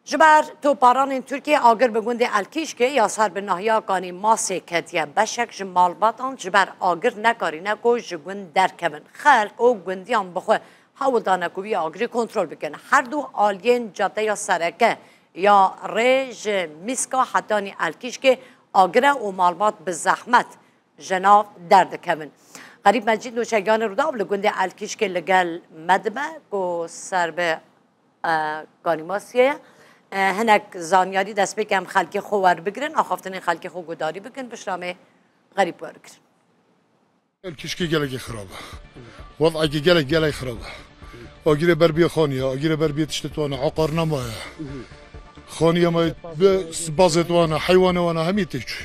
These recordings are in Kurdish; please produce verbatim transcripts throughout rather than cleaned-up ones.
Ji ber toparanên Tirkiyê agir bi gundê Elkîşkê ya ser bi nahiya Kanîmasê ketiye. Beşek ji malbatan ji ber agir nekarîne ku ji gund derkevin. Xelk û gundiyan bi xwe hewl dane ku wî agirî kontrol bikin. Her du aliyên cadeya sereke ya rê ji Mîska hetanî Elkîşkê agir e û malbat bi zehmet ji nav derdikevin. Xerîb Mecîd nûçegiyanê Rûdaw li gundê Elkîşkê li gel me dibe ku ser bi e, Kanîmasiyê ye. E, hinek zanyarî destpêkê em xelkê xwe werbigirin, axaftinên xelkê xwe guhdarî bikin, bişra me Xerîb wergirin. Elkîşkê gelekî xirab e. Wez'ekî gelek, gelek xirab e. Agirê ber bî xaniya, agirê ber bî tiştê wan e, aqar nemaye. Xaniya me bi bazê wan e, heywanê wan e, hemî tê çû.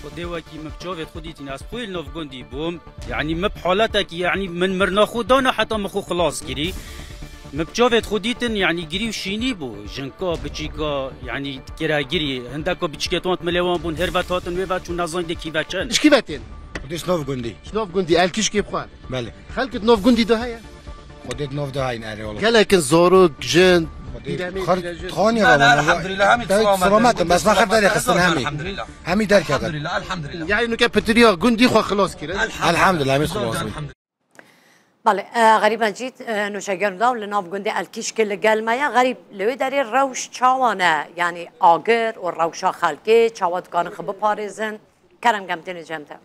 Xwedê wekî min bi çavê xwe dîtin, ez xwe li nav gundî bûm. Yanî min bi haletekî, yanî min mirina xwe dana heta min xwe xilas kirî. Min bi çavê xwe dîtin, yanî girî û şînî bû. Jinka, biçîka, yanî kiregirî. Hindeka biçîkê wan milê wan bûn, her vet hatin wê ve çûn, nezanî dê kî ve çin. Ji kî ve tên? Xwedê ji nav gundî. Ji nav gundî, Elkîşkê bi xwe. Belê. Xelk di nav gundî de heye? Xwedê di nav de heyne, erê oğlum. Gelek in zarok, jin, Xwedê bîlemê, xar-, bîlejin. Xanî Ne, ne, wan, elhamdülillah, hemî hemî selamet. Selamet in, bes xer derê xistin hemî. Elhamdülillah. Hemî derkevin. Elhamdülillah, elhamdülillah. Yani nuke pitiriya gundî xwe xilas kirin. Elhamdülillah, hemî xilas in. Elhamdülillah. Belê, e, Xerîb Mecîd, e, nûçeger Rûdaw li nav gundê Elkîşkê li gel me ye. Xerîb, li wê derê rewş çawa ne? Yanî agir û rewşa xelkê çawa dikarin xwe biparêzin? Kerem kem têne cem te.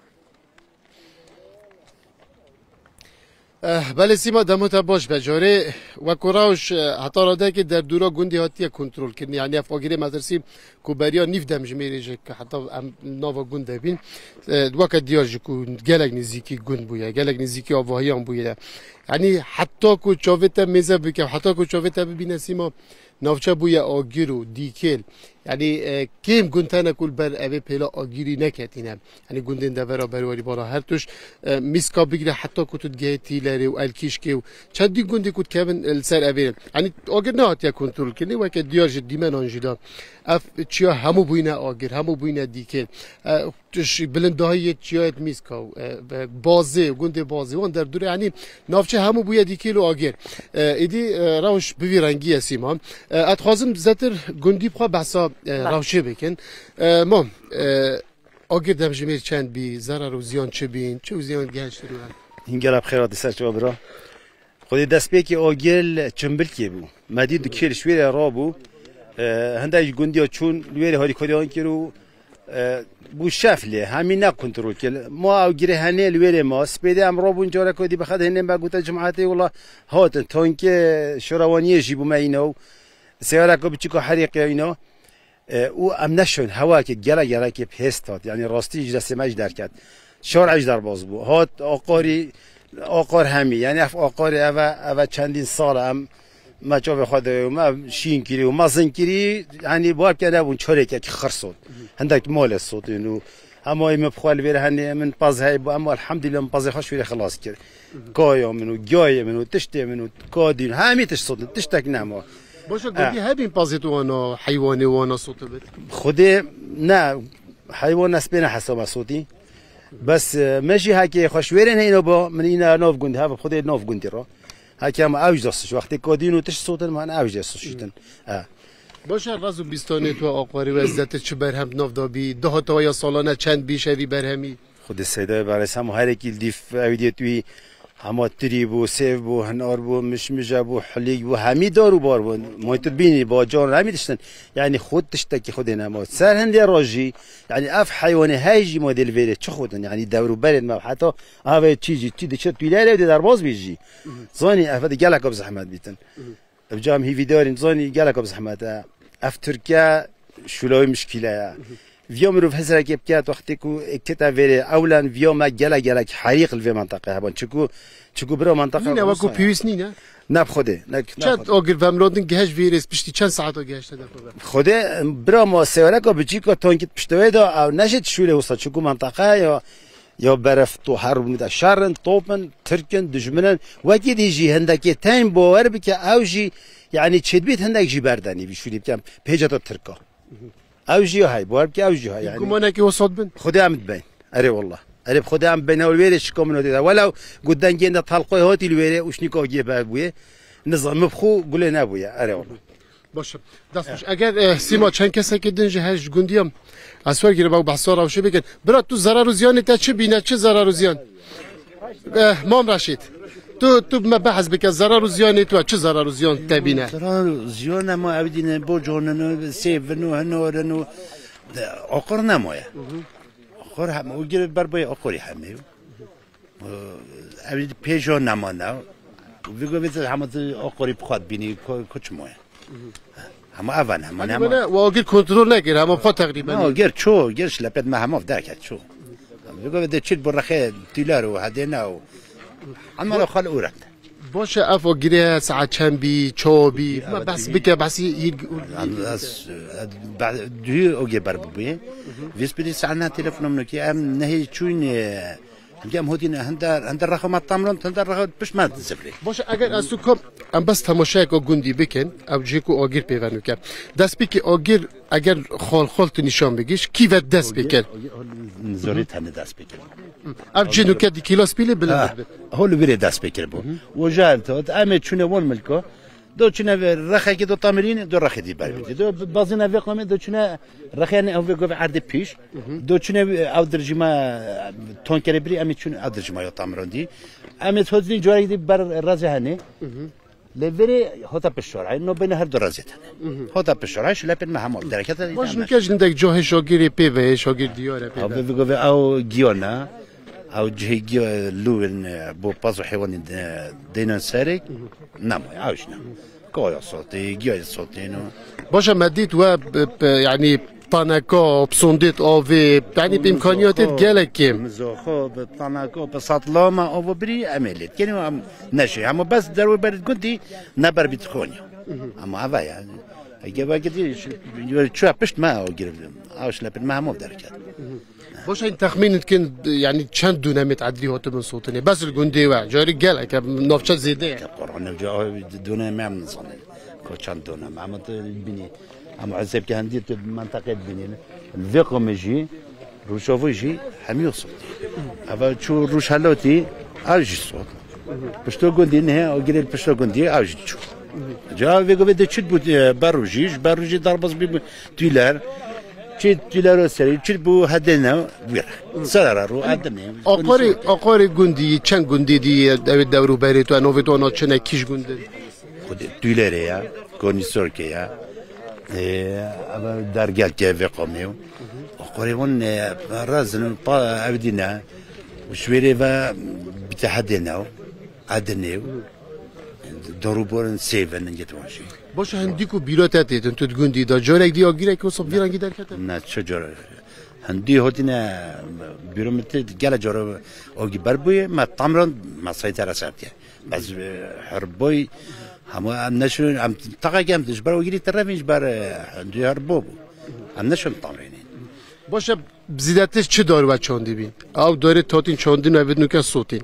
Eh, belê Sîma, dema te baş be. Carê wek ku rewş, eh, heta radeyekê derdora gundê hatiye kontrolkirin. Yanî ev agirê metirsî ku beriya nîv demjimêrê ji heta em nava gund de bîn, eh, weke diyar jî ku gelek nêzîkî gund bûye, gelek nêzîkî avahiyan bûye. Yanî heta ku çavê te mêze bike, heta ku çavê te bibîne Sîma, navçe bûye agir û dîkêl. Yanî, e, kêm gund hene ku li ber evê pêla agirî neketîne. Yanî gundên devera Berwarî, Bala Hertuş, e, Mîska bigire heta ku tu digehê Tîlerê û Elkîşkê û çendî gundê ku dikevin, e, li ser evê. Yanî agir nehatiye kontrolkirinê, weke diyar ji dîmenan jî de. Ev çiya hemû bûyne agir, hemû bûyne dîkêl. E, Bilind dahiyê çiyayê Mîska û, e, ve Bazê, gundê Bazê, wan derdûre, yanî navçe hemû bûye dîkêl û agir. E, êdî, e, rewş bi vî rengî ye Sîma. E, ez dixwazim zêtir gundî bi xwe behsa, e, Bes. rewşê bikin. E, mam, e, agir demjimêr çend bî, zerar û ziyan çi bîn, çi û ziyan gehiştin we? Hingera bi xêr hatî ser çava bira. Xwedê destpêkê agir li Çimbilkê bû. Me dî du kêl ji wê re rabû. E, hindek ji gundiya çûn li wê re harîkariyan kir û, e, bû şef lê. Hemî ne kontrol kir. Ma ew girê henê li wê re ma. Spêdê em rabûn careke dî bi xwe de hênê me gote cimatê wila hatin. Tankê şorewaniyê jî bû me îna û seyareke biçîka herîqiya îna. E, û em neşon hewakê gelek gelekê bi hêst hat. Yanî rastî ji destê me jî derket. Şar eş derbas bû. Hat aqarî, aqar hemî. Yanî ev aqarê eve, eve çendîn sal e em me çavê xwe de me şîn kirî û mezin kirî. Yanî bar ke nebûn çorêkek xirsot. Hindek malê sotin û hema min bi xwe li vêre henê min paz hey bû. Em elhamdülillah min pazê xwe ji wê re xilas kir. Kaya min û giyayê min û tiştê min û kadîn hemî tişt sotin. Tiştek nema. Baş e, gundî hebîn pazê tu wana, heywanê wana sotibit? Xwedê ne, heywan ne spê ne hesaba sotî. Bes, e, me jî heke xweş wêrên heyno ba, min îna nav gund, hev xwedê nav gundî ra. Heke em ew jî da suş, wextê kadîn û tişt sotin, man ew jî suş şîtin. E. Baş e, raz û bîstanê tu aqarî we zêtir çi berhem nav da bî, daha tawaya salane çend bî şevî berhemî? Xwedê seydayê berês hema herekî li dîf ew diyet wî hema tirî bû, sêv bû, hinar bû, mişmije bû, hilîk bû, hemî dar û bar bû. Moy tu dibînî, bacaran hemî diştin. Yanî xwe tiştekî xwedê nema. Ser hindê rojî, yanî ev heywanê hey jî ma dê li vêrê çi xwedin. Yanî dewr û berên me heta avê çî jî, çî diçe tûylerê dê derbaz bî jî. Zanî ev de gelek bi zehmet bîtin. Ev cam hîvîdarîn zanî gelek bi zehmet e. Ev Tirkiye şûlawî mişkîle ye. Viya mirov hizrekê biket wextê ku kite vêrê ewlen viya me gelek gelek herîq li vê menteqe heban. Çiku, çiku bira menteqe Nîne weko pêwîst nîne? Ne bi Xwedê, ne, ne bi Çend Xwedê. Agir vemrodin geheş vê rêz piştî çend saeta gehişte de xwe? Xwedê bira ma sêwareka biçîka tankît piştewê de ew neşêt şûlê wisa çiku menteqe ya Ya beref to her rûnî de şer in, top in, Tirk in, dijmin in. Wekî dî jî hindekê tên bawer bike ew jî, yanî çêdibît hindek jî berdenî vî şûlî bikem pêca te Tirka. Ew jî hay, bawer bike ew jî hay, yanî. Gumanekî wesat bin? Xwedê em dibeyn. Erê wallah. Erê bi Xwedê em dibeyn, ew li wêrê şika min hatî de. Welew got dengên de telqoy hatî li wêrê û şnîka gê bev bûye. Nizam min bi xwe gulê nebûye. Erê wallah. Baş e. Dest xweş. Eger, e, Sîma, çend kesekî din jî heye ji gundiya, ez wergirîm ew behsa rewşê bikin. Bira, tu zerar û ziyanê te çi bîne, çi zerar û ziyan? E, Mam Reşîd, tu, tu me behs bike, zerar û ziyanê tu, çi zerar û ziyan te bîne? Zerar û ziyan, ema ew dîne bocan in û sêv in û hinor in û, e, oqur nemaye. Oqur hem, û gir ber boyê oqurî hemê. Ev pêjo nemane. Vî govê hema tu oqorî bi xwe dibînî, ku, ku çi moye. Hema ev e, hema Yanî nema. Wele we agir kontrol nekir, hema xwe teqrîben. Na, gir ço, gir şlepet me hema derket ço. Vî govê de çit bu rexê tîler û hedêne û. Hema xal ûret. Baş e, ev agirê saet çend bî, çawa bî? Me behs bike, behsî hîr. Ez, ez, be-, duhî ogê ber bibûye. Vî spîrî saet ne telefonum nokî, em nehê çûyne. Hemdî em hotîne hinde, hinde rexa me tam rond, hinde rexa pişt me zivirê. Baş e, eger ez tu kom, em bes temaşeyeka gundî bikin, ew cihê ku agir pê ve nûke. Destpêkê agir eger xal xal tu nîşan bigîş, kî ve dest pê kir? Zorî tene dest pê kir. Ev cih nûke di kîlas pîlê bilind Ha, bibit. Hol wîrê dest pê kir bû. Û ji ev tot, em ê çûne won milko, Do çine ve rexekî do tamirîn, do rexê dî ber bidî. Do bazine vê qomê, do çine rexê, yanî ew vê gove erdê pîş. Do çine ew dirjîma, tonkerê birî, em ê çûn ew dirjîma yo tamirandî. Em ê hozîn carekî dî ber rezê henê. Lê verê hota pişt şoray, no beyne her du rezê tene. Hota pişt şoray, şilepên me hema dereket. Baş nûke ji hindek cahê şagirê pê ve, şagir diyar e pê ve. Ew vê gove ew giyana. Ew cihê giya lû in, bo paz û heywanî de, deynan serek, nemaye, ew jî ne. Kaya sotê, giyayê sotê no. Baş e, me dît we bi, bi, yanî taneka, bi sondêt avê, yanî bi îmkaniyatêt gelek kêm. Mizoxo, bi taneka, bi satlama avo birî em ê lê dikenî, em neşê. Hema bes derweberî gundî ne ber bît xoniya. Ama eve ya. Ege vekidî çuya pişt me o girivdim. Ew şlepin me hemû derket. Baş e, texmîn dikin, yanî çend dûnemê tedrî hatibin sotinê? Bes li gundê we, carî gelek e, navçe zêde ye. Ke Qur'an ev ca dûnemê em nizanin. Ko çend dûnem, em tu bînî. Em heseb ke hendî tu menteqê dibînî. Li vê qomê jî, Rojavayî jî hemî sotî. Eva çû Rojhelatî, ev jî sot. Pişto gundî ne, o girê pişto gundî, ev jî çû. Ca vê gove de çit bû, e, berojî, ji berojî derbas bî tüyler. Çi tüyler o serî, çi bu hedene, wira. Serara ro hedene. Aqarê, aqarê gundî, çend gundî dî, ew dewrûberê tu, enovê tu, ana çine kîj gundin? Xwedê tüylerê ya, kornîsorkê ya. E, eva dergelkê vê qomê. Aqarê wan, e, razin, pa, ev dîne. Şwêrê ve bite hedene, hedene. Dorûborin sêvin, ningê tu wan jî. Baş e, hindî ku bîra te têtin, tu di gundî de, carek dî agirek wisa vî rengî derkete? Ne, çi cara? Hindî hotine bîro min tê, gele cara agî ber bûye, me tam rand, me sayte re ser diye. Bes, e, herboy, hema em neşin, em taqek em ji ber agirî te revîn ji ber, e, hindî herbo bû. Em neşin tam rênîn. Baş e, Bi zîdetir çi dar we çandî bî? Ew darê tatîn çandin ev nûke sotîn.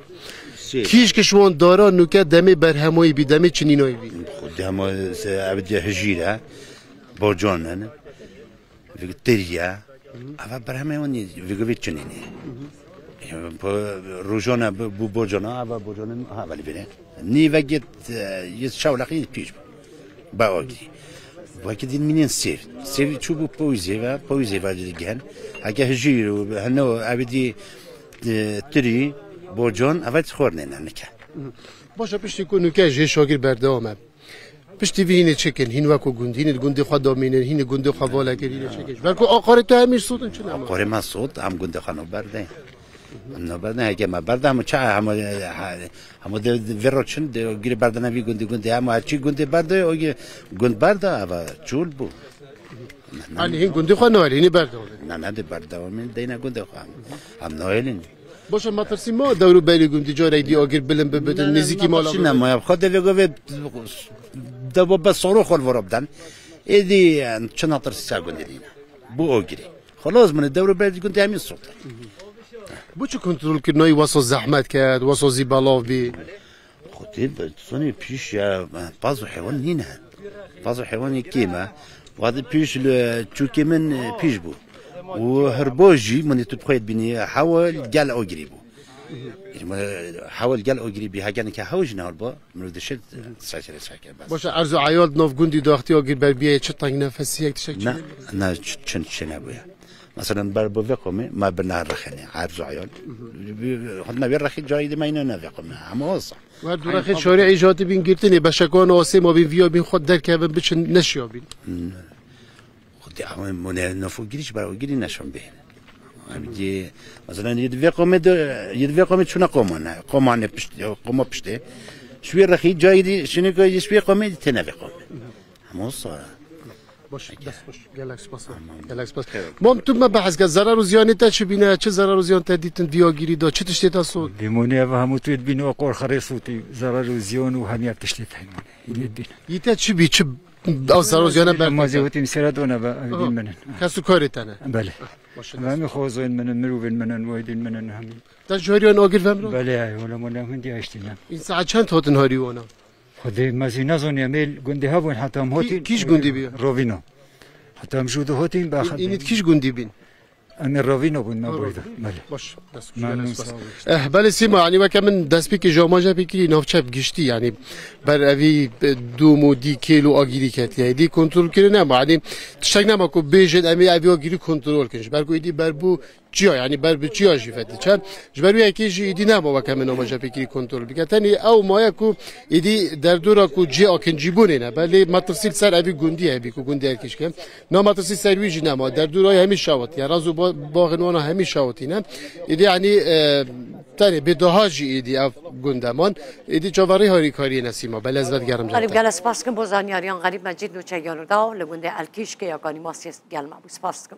Sê. Kîj ki ji wan dara nûke demê berhemayî bî, demê çinînayî bî? Xwedê hema se-, ev diye hijîr e, bocan in, vî tirî ye. Eva berhemê wan vî govî çinînî. Rojane bu, bu bocana, eva bocanin ha velî bine. Nî vegit, e, yê çaw leqî pîş bû. Ba okî. Wekî din mînên sêv. Sêv çû bû poyzê ve, poyzê ve digen. Heke hijîr û heno ev dî, e, tirî, bocan, eve xornê ne nike. Baş e, piştî ku nûke jê şagir berdewam e. Piştî vî hînê çi kin? Hîn weko gund, hînê gundê xwe damînin, hînê gundê xwe vala kir, hînê çi kin? Ji ber ku aqarê tu hemî sotin çi nema? Aqarê me sot, em gundê xwe no berdin. Em no berdin, heke me berda, em çawa, hema, hema de, de vê ro çin, de girê berdana vî gundê, gundê, hema her çi gundê berda, o gund berda, eva çûl bû. Yanî hîn gundê xwe nayelînî berdewamê? Ne, ne, de berdewamê, deyna gundê xwe. Em nayelîn. Baş e, metirsî ma dewrûberî gundî carek dî agir bilind bibidin, nêzîkî mala bibin? Ne, ma ya xwe de vê govê de bo be soro xwe li vora bidan. Êdî, e, çi netirsî ser gundê dîne. Bu o girê. Xelas, min dewrûberî gundê hemî sote. Bu çi kontrol kir, nayî wesa zehmet ket, wesa zî belav bî? Xwedê bi sonê pîş ya, paz û heywan nîne. Paz û heywanê kêm e. Wextê pîş li çûkê min, e, pîş bû. Û herbo jî min tu bi xwe dibînî, hewa gel agirî bû. Ji me hewil gel ogirî bî, hegeneke hew jî nehol bo, mirov dişit, qisay serê çekir, bes. Baş e, erz û eyal di nav gundî de wextî ogir berbiye çi tengnefesiyek tiştek çi Ne, ne, çi, çi, çi nebûye. Mesela ber bi vê komê, me bi ne rexêne, erz û eyal. Xwe ne vê rexî cayî de me yine ne vê komê. Ama olsa. Wer du rexê çorê îjatî bîn girtinê, beşekan asê ma bîn viya bîn xwe derkevin biçin neşiya bîn. Xwedî ew mune nafo girî ji ber ew girî neşan bê. Em dî, mesela, yê di vê qomê de, yê di vê qomê çûne qomane, qomane pişt, qoma piştê. Ji wê rexî cayî dî, şinî ku ji wê qomê dî têne vê qomê. Hema wisa. Baş, dest xweş. Gelek spas. Tamam. Gelek spas. Evet. Mam, tu me behs ke, zerar û ziyanê te çi bîne, çi zerar û ziyan te dîtin viya girî de, çi tiştê te sot? Lîmonê ev hemû tu dibînî, o qor xerê sotî, zerar û ziyan û hemî ev tiştê te hemû. Yî te çi bî, çi Ew seroziyane ber. Ma zêwitî misêra dona be, ev dîn min in. Kes û karê te ne. Belê. Baş e. Ve hemî xozên min in, mirovên min in, wahidên min in hemî. Te ji hariyan agir ve mirov? Belê, ay, wala, wala, hindî eştîne. În saet çend hatin harî wana? Xwedê me zî nezanî, em ê gundê hebûn, heta em Kî-, hatin. Kîj gundî bî? Rovîno. Heta em jû de hatin, be. În-, înî kîj gundî bîn? Em ê Rovîno bûn, me boyda. Belê. Baş, dest xweş, Memnun, spas. Sağ olun. Eh, belê Sîma, yanî weke min destpêkê ji amaje pêkirî navçe bi giştî, yanî ber evî, e, dûm û dî kêl û agirî ketiye. Êdî kontrol kirin nema, yanî tiştek nema ku bêjin em ê evî agirî kontrol kin. Ji ber ku êdî ber bû çiya, yanî ber bi çiya jî vediçe. Ji ber wê yekê jî êdî nema weke min amaje pêkirî kontrol bike. Tenê ew maye ku êdî derdora ku cihê akincîbûnê ne. Belê metirsî li ser evî gundî hebî ku gundî erkîş ke. Na metirsî ser wî jî nema. Derdora hemî şawitî. Ya raz û ba-, baxên wana hemî şawitî ne. Êdî yanî, e, tenê bê daha jî êdî ev gundeman. Êdî çaverî harîkariyê Nesîma. Belê ez vedigerim. Xerîb, gele spas dikim bo zanyariyan. Xerîb Mecîd, nûçe Yanoda, li gundê Elkîşkê ya Kanîmasiyê gel me bû. Spas dikim.